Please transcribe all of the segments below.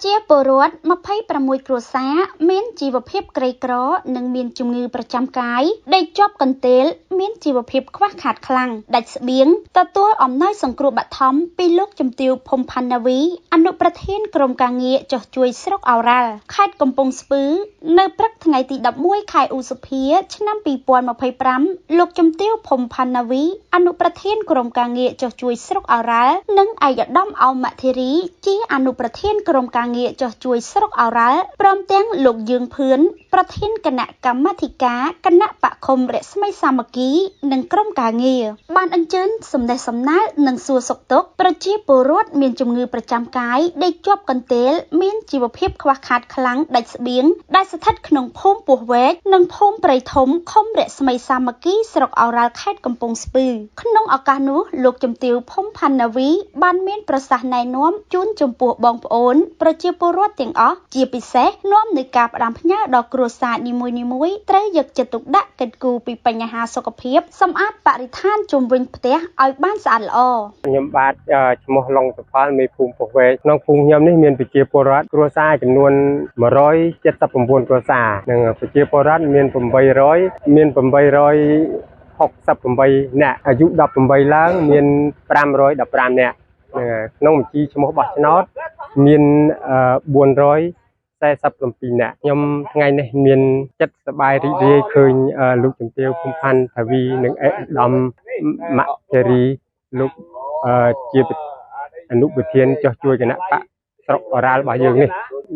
ប្រជាពលរដ្ឋ26គ្រួសារមានជីវភាពក្រីក្រនិងមានជំងឺប្រចាំកាយដេកជាប់កន្ទេលមានជីវភាពខ្វះខាតខ្លាំងដាច់ស្បៀងទទួលអំណោយសង្គ្រោះបឋមពីលោកជំទាវភូមិផាន់ណាវីអនុប្រធានក្រុមការងារចុះជួយស្រុកឱរ៉ាល់ខេត្តកំពង់ស្ពឺនៅព្រឹកថ្ងៃទី11ខែឧសភាឆ្នាំ2025លោកជំទាវភូមិផាន់ណាវីអនុប្រធានក្រុមការងារចុះជួយស្រុកឱរ៉ាល់និងឯកឧត្តមអោមធិរីជាអនុប្រធានក្រុមការងារចុះជួយស្រុកឱរ៉ាល់ព្រមទាំងលោកយឿងភឿនប្រធានគណៈកម្មាធិការគណៈបក្សឃុំរស្មីសាមគ្គីនិងក្រុមការងារបានអញ្ជើញសំណេះសំណាលនិងសួរសុខទុក្ខប្រជាពលរដ្ឋមានជំងឺប្រចាំកាយដេកជាប់កន្ទេលមានជីវភាពខ្វះខាតខ្លាំងដាច់ស្បៀងដែលស្ថិតក្នុងភូមិពោះវែកនិងភូមិព្រៃធំឃុំរស្មីសាមគ្គីស្រុកឱរ៉ាល់ខេត្តកំពង់ស្ពឺក្នុងឱកាសនោះលោកជំទាវភូមិផាន់ណាវីបានមានប្រសាសន៍ណែនាំជូនចំពោះបងប្អូនប្រជាពលរដ្ឋទាំងអស់ជាពិសេសនាំនៃការផ្ដាំផ្ញើដល់គ្រួសារនីមួយៗត្រូវយកចិត្តទុកដាក់គិតគូរពីបញ្ហាសុខភាពសម្អាតបរិស្ថានជុំវិញផ្ទះឲ្យបានស្អាតល្អខ្ញុំបាទឈ្មោះឡុងសុផលមេភូមិពោះវែកក្នុងភូមិខ្ញុំនេះមានប្រជាពលរដ្ឋគ្រួសារចំនួន179គ្រួសារនិងប្រជាពលរដ្ឋមាន800មាន868នាក់អាយុ18ឡើងមាន515នាក់ក្នុងបញ្ជីឈ្មោះបោះឆ្នោតមាន447នាក់ខ្ញុំថ្ងៃនេះមានចិត្តសប្បាយរីករាយឃើញលោកជំទាវភូមិផាន់ថាវីនិងឯកឧត្តមមធិរីលោកជាអនុប្រធានចុះជួយគណៈបក្សស្រុកឱរ៉ាល់របស់យើងនេះ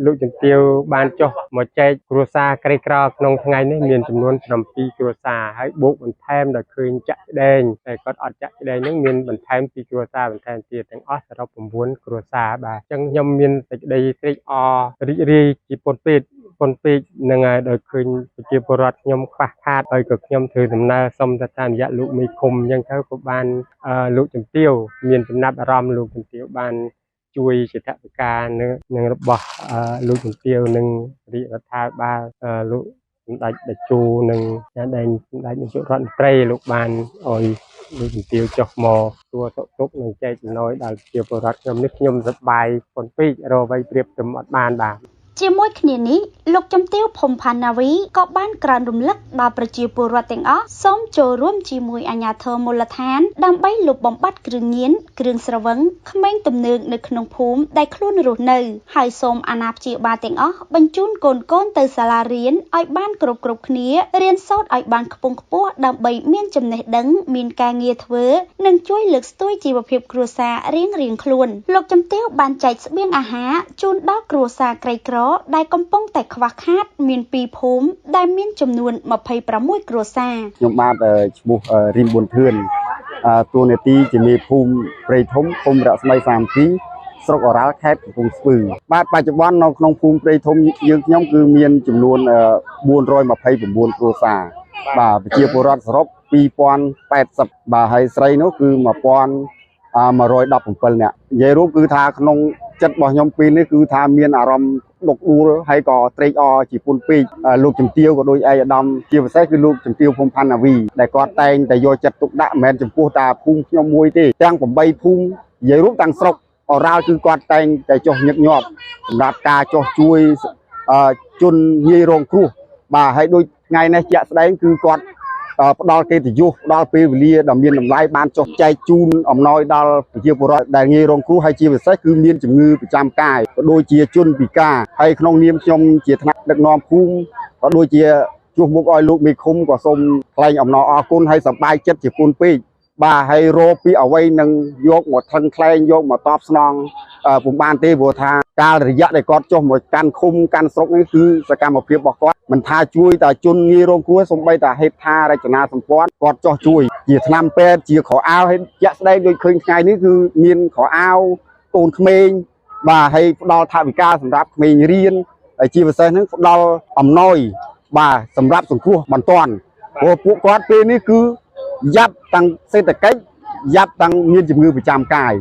លោកជំទាវបានចុះមកចែកគ្រួសារក្រីក្រក្នុងថ្ងៃនេះមានចំនួន7គ្រួសារហើយបូកបន្ថែមដល់ឃើញចាក់ស្ដែងតែគាត់អត់ចាក់ស្ដែងហ្នឹងមានបន្ថែម2គ្រួសារបន្ថែមទៀតទាំងអស់សរុប9គ្រួសារបាទអញ្ចឹងខ្ញុំមានសេចក្តីត្រេកអររីករាយជាពន់ពេកនឹងហើយដោយឃើញប្រជាពលរដ្ឋខ្ញុំខ្វះខាតហើយក៏ខ្ញុំធ្វើដំណើរសុំទៅតាមរយៈលោកមេឃុំអញ្ចឹងទៅក៏បានលោកជំទាវមានចំណាប់អារម្មណ៍លោកជំទាវបានជួយជាថវិកានឹងរបស់លោកជំទាវនិងរាជរដ្ឋាភិបាលលោកសម្ដេចតេជោនិងដែនសម្ដេចនាយករដ្ឋមន្ត្រីលោកបានឲ្យលោកជំទាវចុះមកទួសុខទុក្ខនិងចែកចំណោយដល់ប្រជាពលរដ្ឋខ្ញុំនេះខ្ញុំសប្បាយពន់ពេករកអ្វីប្រៀបទៅអត់បានបាទជាមួយគ្នានេះលោកជំទាវភូមិផាន់ណាវីក៏បានក្រើនរំលឹកដល់ប្រជាពលរដ្ឋទាំងអស់សូមចូលរួមជាមួយអាជ្ញាធរមូលដ្ឋានដើម្បីលុបបំបាត់គ្រឿងញៀនគ្រឿងស្រវឹងក្មេងទំនើងនៅក្នុងភូមិដែលខ្លួនរស់នៅហើយសូមអាណាព្យាបាលទាំងអស់បញ្ជូនកូនៗទៅសាលារៀនឲ្យបានគ្រប់គ្នារៀនសូត្រឲ្យបានខ្ពង់ខ្ពស់ដើម្បីមានចំណេះដឹងមានការងារធ្វើនិងជួយលើកស្ទួយជីវភាពគ្រួសាររៀងៗខ្លួនលោកជំទាវបានចែកស្បៀងអាហារជូនដល់គ្រួសារក្រីក្រដែលកំពុងតែខ្វះខាតមាន2ភូមិដែលមានចំនួន26គ្រួសារខ្ញុំបាទឈ្មោះរីមប៊ុនធឿនតួនាទីជាមេភូមិព្រៃធំឃុំរស្មីសាមគ្គីស្រុកឱរ៉ាល់ខេត្តកំពង់ស្ពឺបាទបច្ចុប្បន្ននៅក្នុងភូមិព្រៃធំយើងខ្ញុំគឺមានចំនួន429គ្រួសារបាទប្រជាពលរដ្ឋសរុប2080បាទហើយស្រីនោះគឺ1117នាក់និយាយរួមគឺថាក្នុងចិត្តរបស់ខ្ញុំពេលនេះគឺថាមានអារម្មណ៍ដុកដួលហើយក៏ត្រេកអរជាពន់ពេកលោកជំទាវក៏ដូចឯកឧត្តមជាពិសេសគឺលោកជំទាវភូមិផាន់ណាវីដែលគាត់តែងតែយកចិត្តទុកដាក់មិនមែនចំពោះតាភូមិខ្ញុំមួយទេទាំង8ភូមិនិយាយរួមទាំងស្រុកឱរ៉ាល់គឺគាត់តែងតែចុះញឹកញាប់សម្រាប់ការចុះជួយជនងាយរងគ្រោះបាទហើយដូចថ្ងៃនេះជាក់ស្ដែងគឺគាត់ផ្ដល់កិត្តិយសផ្ដល់ពេលវេលាដ៏មានតម្លៃបានចុះចែកជូនអំណោយដល់ប្រជាពលរដ្ឋដែលងាយរងគ្រោះហើយជាពិសេសគឺមានជំងឺប្រចាំកាយក៏ដូចជាជនពិការហើយក្នុងនាមខ្ញុំជាថ្នាក់ដឹកនាំភូមិក៏ដូចជាជួសមុខឲ្យលោកមេឃុំក៏សូមថ្លែងអំណរអគុណហើយសប្បាយចិត្តជាពន់ពេកបាទហើយរកពីអ្វីនឹងយកមកថឹងថ្លែងយកមកតបស្នងពុំបានទេព្រោះថាកាលរយៈដែលគាត់ចុះមកកាន់ឃុំកាន់ស្រុកនេះគឺសកម្មភាពរបស់គាត់មិនថាជួយតែជនងាយរងគ្រោះសូម្បីតែហេដ្ឋារចនាសម្ព័ន្ធគាត់ចុះជួយជាថ្នាំពេទ្យជាខោអាវហើយជាក់ស្ដែងដូចឃើញថ្ងៃនេះគឺមានខោអាវកូនក្មេងបាទហើយផ្ដល់ថវិកាសម្រាប់ក្មេងរៀនហើយជាពិសេសហ្នឹងផ្ដល់អំណោយបាទសម្រាប់សង្គ្រោះបន្ទាន់ព្រោះពួកគាត់ពេលនេះគឺយ៉ាប់ទាំងសេដ្ឋកិច្ចយ៉ាប់ទាំងមានជំងឺប្រចាំកាយ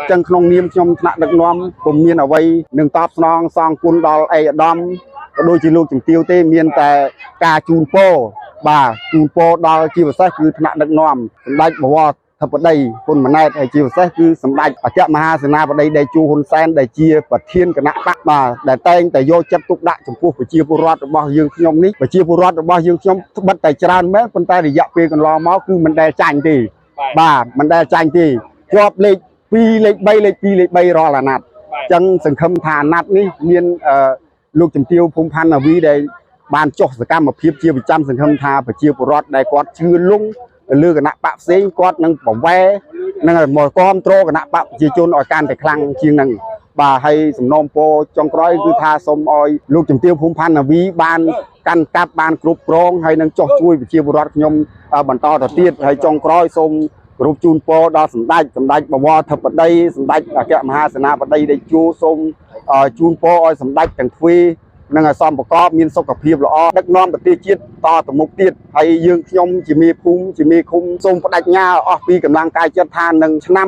ចឹងក្នុងនាមខ្ញុំថ្នាក់ដឹកនាំពុំមានអ្វីនឹងតបស្នងសងគុណដល់ឯកឧត្តមក៏ដូចជាលោកជំទាវទេមានតែការជូនពរបាទជូនពរដល់ជាពិសេសគឺថ្នាក់ដឹកនាំសម្ដេចបវរ ធិបតីហ៊ុនម៉ាណែតហើយជាពិសេសគឺសម្ដេចអគ្គមហាសេនាបតីតេជោហ៊ុនសែនដែលជាប្រធានគណៈបកបាទដែលតែងតែយកចិត្តទុកដាក់ចំពោះប្រជាពលរដ្ឋរបស់យើងខ្ញុំនេះប្រជាពលរដ្ឋរបស់យើងខ្ញុំត្បិតតែច្រើនមែនប៉ុន្តែរយៈពេលកន្លងមកគឺមិនដែលចាញ់ទេបាទមិនដែលចាញ់ទេជាប់លេខ2លេខ3លេខ2លេខ3រាល់អាណត្តិអញ្ចឹងសង្ឃឹមថាអាណត្តិនេះមានលោកជំទាវភូមិផាន់ណាវីដែលបានចុះសកម្មភាពជាប្រចាំសង្ឃឹមថាប្រជាពលរដ្ឋដែលគាត់ជឿលងលើគណៈបកផ្សេងគាត់នឹងប្រវែនឹងមកគ្រប់គ្រងគណៈបកប្រជាជនឲ្យកាន់តែខ្លាំងជាងនឹងបាទហើយសំណូមពរចុងក្រោយគឺថាសូមឲ្យលោកជំទាវភូមិផាន់ណាវីបានកាន់កាប់បានគ្រប់គ្រងហើយនឹងចុះជួយប្រជាពលរដ្ឋខ្ញុំបន្តទៅទៀតហើយចុងក្រោយសូមគោរពជូនពរដល់សម្ដេចបវរធិបតីសម្ដេចអគ្គមហាសេនាបតីតេជោសូមជូនពរឲ្យសម្ដេចទាំងទ្វេនឹងឲ្យសមប្រកបមានសុខភាពល្អដឹកនាំប្រទេសជាតិតទៅមុខទៀតហើយយើងខ្ញុំជាមេភូមិជាមេឃុំសូមបដិញ្ញាអស់ពីកម្លាំងកាយចិត្តថានឹងឆ្នាំ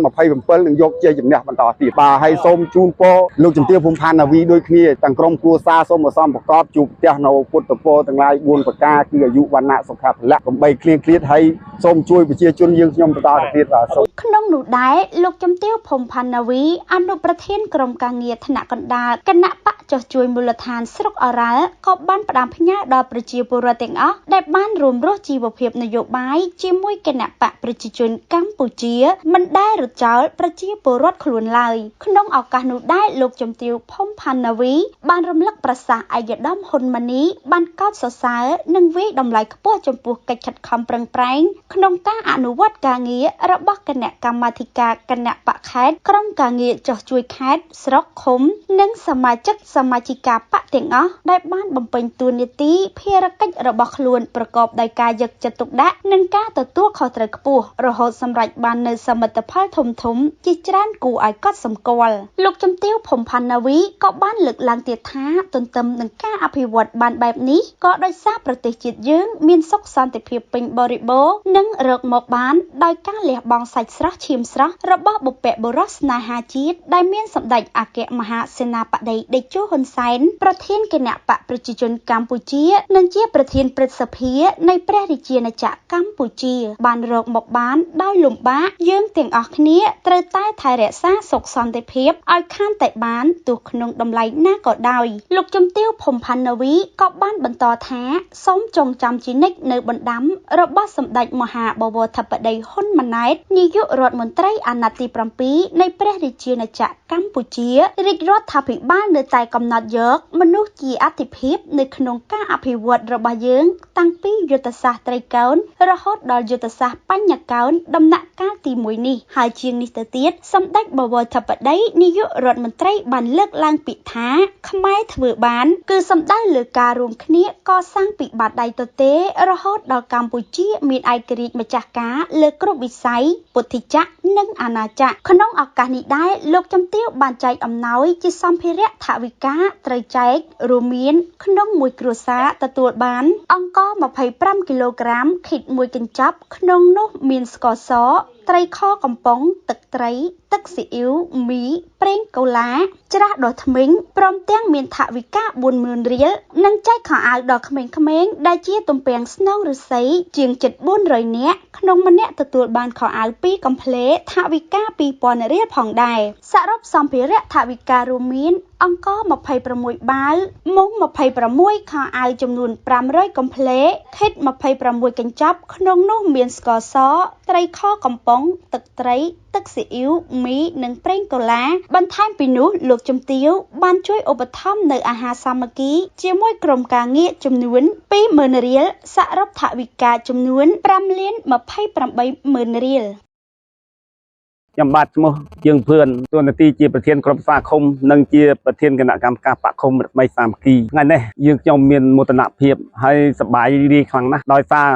2027នឹងយកជ័យជំនះបន្តទៀតបាទហើយសូមជូនពរលោកជំទាវភូមិផាន់ណាវីដូចគ្នាទាំងក្រុមគ្រួសារសូមឲ្យសមប្រកបជួបផ្ទះនៅពុទ្ធពរទាំងឡាយ4ប្រការគឺអាយុវណ្ណៈសុខៈពលៈកំបីគ្លៀងគ្លាតហើយសូមជួយប្រជាជនយើងខ្ញុំបន្តទៅទៀតបាទសូមក្នុងនោះដែរលោកជំទាវភូមិផាន់ណាវីអនុប្រធានក្រុមការងារថ្នាក់កណ្ដាលគណៈបកចុះជួយមូលដ្ឋានស្រុកអរ៉ាល់ក៏បានផ្ដាំផ្ញើដល់ប្រជាពលរដ្ឋទាំងអស់ដែលបានរួមរស់ជីវភាពនយោបាយជាមួយគណៈបកប្រជាជនកម្ពុជាមិនដែលរត់ចោលប្រជាពលរដ្ឋខ្លួនឡើយក្នុងឱកាសនោះដែរលោកជំទាវភូមិផាន់ណាវីបានរំលឹកប្រសាសន៍ឯកឧត្តមហ៊ុនម៉ាណីបានកោតសរសើរនិងវាយតម្លៃខ្ពស់ចំពោះកិច្ចខិតខំប្រឹងប្រែងក្នុងការអនុវត្តការងាររបស់គណៈកម្មាធិការគណៈបកខេត្តក្រុមការងារចុះជួយខេត្តស្រុកឃុំនិងសមាជិកសមាជិកាបកទាំងអស់ដែលបានបំពេញតួនាទីភារកិច្ចរបស់ខ្លួនប្រកបដោយការយកចិត្តទុកដាក់និងការទទួលខុសត្រូវខ្ពស់រហូតសម្រេចបាននូវសមិទ្ធផលធំៗជាច្រើនគួរឲ្យកត់សម្គាល់លោកជំទាវភូមិផាន់ណាវីក៏បានលើកឡើងទៀតថាទន្ទឹមនឹងការអភិវឌ្ឍបានបែបនេះក៏ដោយសារប្រទេសជាតិយើងមានសុខសន្តិភាពពេញបរិបូរណ៍និងរកមកបានដោយការលះបង់សាច់ស្រស់ឈាមស្រស់របស់បុព្វបុរសស្នេហាជាតិដែលមានសម្ដេចអគ្គមហាសេនាបតីតេជោហ៊ុនសែនប្រធានគណៈបកប្រជាជនកម្ពុជានិងជាប្រធានព្រឹទ្ធសភានៃព្រះរាជាណាចក្រកម្ពុជាបានរកមកបានដោយលំបាកយើងទាំងអស់គ្នាត្រូវតែថែរក្សាសុខសន្តិភាពឲ្យខានតែបានទោះក្នុងតម្លៃណាក៏ដោយលោកជំទាវភូមិផាន់ណាវីក៏បានបន្តថាសូមចងចាំជានិច្ចនៅបណ្ដាំរបស់សម្ដេចមហាបវរធិបតីហ៊ុនម៉ាណែតនាយករដ្ឋមន្ត្រីអាណត្តិទី7នៃព្រះរាជាណាចក្រកម្ពុជារាជរដ្ឋាភិបាលនៅតែកំណត់យកមនុស្សជាអតិភិបនៅក្នុងការអភិវឌ្ឍរបស់យើងតាំងពីយុទ្ធសាស្ត្រត្រីកោណរហូតដល់យុទ្ធសាស្ត្របញ្ញកោណដំណាក់កាលទី1នេះហើយជាងនេះទៅទៀតសម្ដេចបវរធិបតីនាយករដ្ឋមន្ត្រីបានលើកឡើងពាក្យថាខ្មែរធ្វើបានគឺសំដៅលើការរួមគ្នាកសាងពីបាតដៃទទេរហូតដល់កម្ពុជាមានឯករាជ្យម្ចាស់ការលើគ្រប់វិស័យពុទ្ធិចក្រនិងអាណាចក្រក្នុងឱកាសនេះដែរលោកជំទាវបានចែកអំណោយជាសម្ភារៈថវិកាត្រូវចែករួមមានក្នុងមួយគ្រួសារទទួលបានអង្ករ25គីឡូក្រាមខិតមួយកញ្ចប់ក្នុងនោះមានស្ករសត្រីខកំប៉ុងទឹកត្រីទឹកស៊ីអ៊ីវមីប្រេងកូឡាច្រាសដុសធ្មេញព្រមទាំងមានថវិកា40000រៀលនិងចែកខោអាវដល់ក្មេងៗដែលជាទំពាំងស្នងឫស្សីជាងជិត400នាក់ក្នុងម្នាក់ទទួលបានខោអាវ2កំភ្លេថវិកា2000រៀលផងដែរសរុបសម្ភារៈថវិការួមមានអង្ករ26បាវមុង26ខោអាវចំនួន500កំភ្លេខិត26កញ្ចប់ក្នុងនោះមានស្ករសត្រីខកំប៉ុងទឹកត្រីទឹកស៊ីអ៊ីវមីនិងប្រេងកូឡាបន្ថែមពីនោះលោកជំទាវបានជួយឧបត្ថម្ភនៅអាហារសាមគ្គីជាមួយក្រុមការងារចំនួន20000រៀលសរុបថវិកាចំនួន5,280,000រៀលខ្ញុំបាទឈ្មោះជឿងភឿនតួនាទីជាប្រធានក្រុមសាឃុំនិងជាប្រធានគណៈកម្មការបកឃុំរស្មីសាមគ្គីថ្ងៃនេះយើងខ្ញុំមានមោទនភាពហើយសប្បាយរីករាយខ្លាំងណាស់ដោយសារ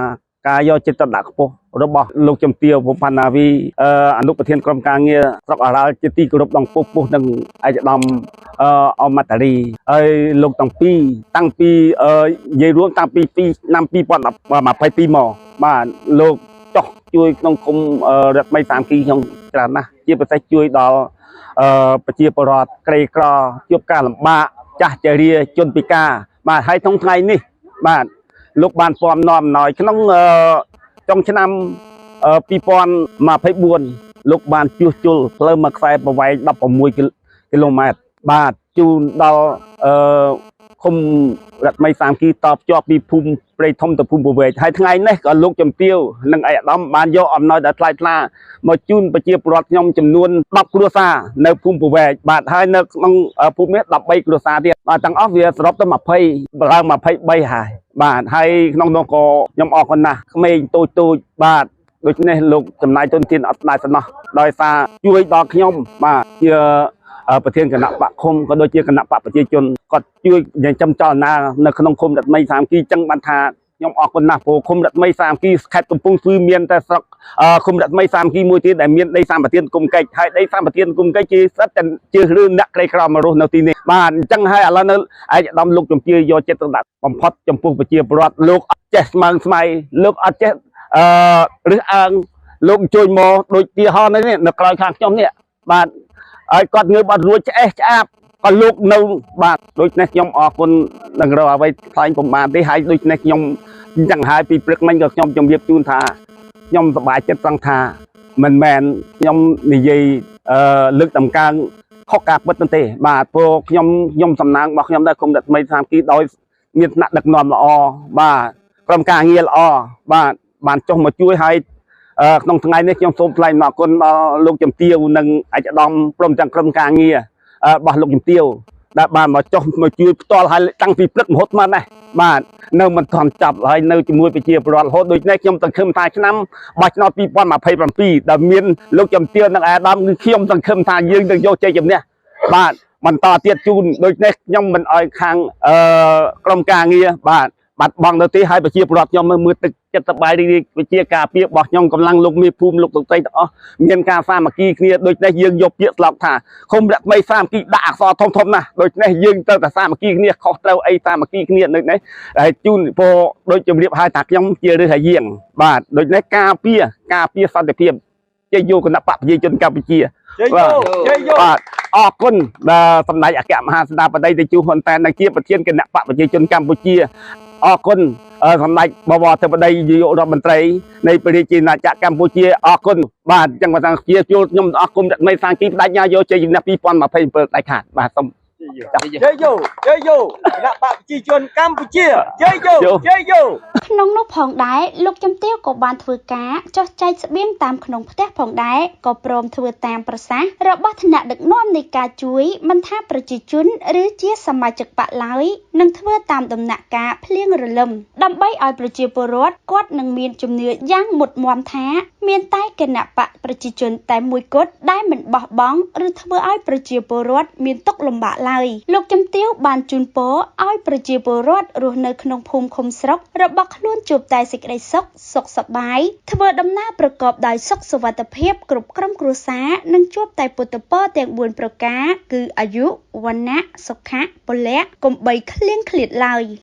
ការយកចិត្តទុកដាក់ខ្ពស់របស់លោកជំទាវភូមិផាន់ណាវីអនុប្រធានក្រុមការងារស្រុកអរ៉ាល់ជាទីគោរពដល់ពុះពុះនិងឯកឧត្តមអមតារីហើយលោកទាំងពីរតាំងពីនិយាយរួមតាំងពីឆ្នាំ2022មកបាទលោកចុះជួយក្នុងឃុំរស្មីសាមគ្គីខ្ញុំច្រើនណាស់ជាពិសេសជួយដល់ប្រជាពលរដ្ឋក្រីក្រជួបការលំបាកចាស់ជរាជនពិការបាទហើយក្នុងថ្ងៃនេះបាទលោកបានពំនាំណយក្នុងចុងឆ្នាំ 2024លោកបានជួសជុលផ្លូវមួយខ្សែប្រវែង16គីឡូម៉ែត្របាទជូនដល់ឃុំរស្មីសាមគ្គីតភ្ជាប់ពីភូមិព្រៃធំទៅភូមិពវែកហើយថ្ងៃនេះក៏លោកជំទាវនិងឯកឧត្តមបានយកអំណោយដ៏ថ្លៃថ្លាមកជូនប្រជាពលរដ្ឋខ្ញុំចំនួន10គ្រួសារនៅភូមិពវែកបាទហើយនៅក្នុងភូមិនេះ13គ្រួសារទៀតបាទទាំងអស់វាសរុបទៅ20ឡើង23ហើយបាទហើយក្នុងនោះក៏ខ្ញុំអរគុណណាស់ក្មេងតូចតូចបាទដូច្នេះលោកចំណាយទុនធានអត់ស្ដាយសំណោះដោយសារជួយដល់ខ្ញុំបាទជាប្រធានគណៈបកឃុំក៏ដូចជាគណៈបកប្រជាជនគាត់ជួយចិញ្ចឹមចលនានៅក្នុងឃុំរស្មីសាមគ្គីចឹងបានថាខ្ញុំអរគុណណាស់ព្រោះឃុំរស្មីសាមគ្គីខេត្តកំពង់ស្ពឺមានតែស្រុកឃុំរស្មីសាមគ្គីមួយទៀតដែលមានដីសម្បត្តិគុំកិច្ចហើយដីសម្បត្តិគុំកិច្ចជាសិតតែជារឿងអ្នកក្រីក្រមករស់នៅទីនេះបាទអញ្ចឹងហើយឥឡូវនៅឯកឧត្តមលោកជំទាវយកចិត្តទុកដាក់បំផុតចំពោះប្រជាពលរដ្ឋលោកអត់ចេះស្មើងស្មៃលោកអត់ចេះរើសអើងលោកអញ្ជើញមកដូចទីហោនេះនៅក្រោយខាងខ្ញុំនេះបាទហើយគាត់ងើបអត់រួចឆ្អេះឆ្អាបក៏លោកនៅបាទដូច្នេះខ្ញុំអរគុណនឹងរកអ្វីថ្លែងពុំបានទេហើយដូច្នេះខ្ញុំអញ្ចឹងហើយពីព្រឹកមិញក៏ខ្ញុំជម្រាបជូនថាខ្ញុំសប្បាយចិត្តត្រង់ថាមិនមែនខ្ញុំនិយាយលើកតម្កើងខុសការពិតនោះទេបាទព្រោះខ្ញុំសំណាងរបស់ខ្ញុំដែរគុំរស្មីសាមគ្គីដោយមានថ្នាក់ដឹកនាំល្អបាទក្រុមការងារល្អបាទបានចុះមកជួយឲ្យក្នុងថ្ងៃនេះខ្ញុំសូមថ្លែងអំណរគុណដល់លោកជំទាវនិងឯកឧត្តមព្រមទាំងក្រុមការងាររបស់លោកជំទាវដែលបានមកចុះមកជួយផ្ទាល់ហើយតាំងពីព្រឹករហូតមកនេះបាទនៅមិនទាន់ចាប់ហើយនៅជាមួយប្រជាពលរដ្ឋរហូតដូច្នេះខ្ញុំសង្ឃឹមថាឆ្នាំបោះឆ្នោត2027ដែលមានលោកជំទាវនិងឯកឧត្តមគឺខ្ញុំសង្ឃឹមថាយើងនឹងយកជ័យជំនះបាទបន្តទៀតជូនដូច្នេះខ្ញុំមិនអោយខាងក្រុមការងារបាទបាត់បង់ទៅទេហើយប្រជាពលរដ្ឋខ្ញុំមើលទឹកចិត្តសប្បាយរីករាយវិជាការពាររបស់ខ្ញុំកម្លាំងលោកមេភូមិលោកតន្ត្រីទាំងអស់មានការសាមគ្គីគ្នាដូច្នេះយើងយកពាក្យស្លោកថាឃុំរស្មីសាមគ្គីដាក់អក្សរធំធំណាស់ដូច្នេះយើងត្រូវតែសាមគ្គីគ្នាខុសត្រូវអីសាមគ្គីគ្នានៅនេះហើយជូនពរដូចជម្រាបហើយថាខ្ញុំជារើសយាងបាទដូច្នេះការពារសន្តិភាពជាយោគណៈបកប្រជាជនកម្ពុជាបាទអរគុណដល់សម្ដេចអគ្គមហាសេនាបតីតេជោហ៊ុនសែនដែលជាប្រធានគណៈបកប្រជាជនកម្ពុជាអរគុណសម្ដេចបវរធិបតីនាយករដ្ឋមន្ត្រីនៃព្រះរាជាណាចក្រកម្ពុជាអរគុណបាទអញ្ចឹងបើថាជាជួលខ្ញុំអរគុណរស្មីសាមគ្គីបដិញ្ញាយកជ័យជំនះ2027ដាច់ខាតបាទសូមជ័យយោជ័យយោគណៈបកប្រជាជនកម្ពុជាជ័យយោជ័យយោក្នុងនោះផងដែរលោកជំទាវក៏បានធ្វើការចុះចែកស្បៀងតាមក្នុងផ្ទះផងដែរក៏ព្រមធ្វើតាមប្រសាសន៍របស់ថ្នាក់ដឹកនាំនៃការជួយមិនថាប្រជាជនឬជាសមាជិកបកឡើយនឹងធ្វើតាមដំណាក់កាលភ្លៀងរលឹមដើម្បីឲ្យប្រជាពលរដ្ឋគាត់នឹងមានជំនឿយ៉ាងមុតមមថាមានតែគណៈបកប្រជាជនតែមួយគត់ដែលមិនបោះបង់ឬធ្វើឲ្យប្រជាពលរដ្ឋមានទុក្ខលំបាកឡើយលោកជំទាវបានជូនពរឲ្យប្រជាពលរដ្ឋរស់នៅក្នុងភូមិឃុំស្រុករបស់ខ្លួនជួបតែសេចក្តីសុខសុខសប្បាយធ្វើដំណើរប្រកបដោយសុខសុវត្ថិភាពគ្រប់ក្រុមគ្រួសារនិងជួបតែពុទ្ធពរទាំង4ប្រការគឺអាយុវណ្ណៈសុខៈពលៈកុំបីឃ្លៀងឃ្លាតឡើយ។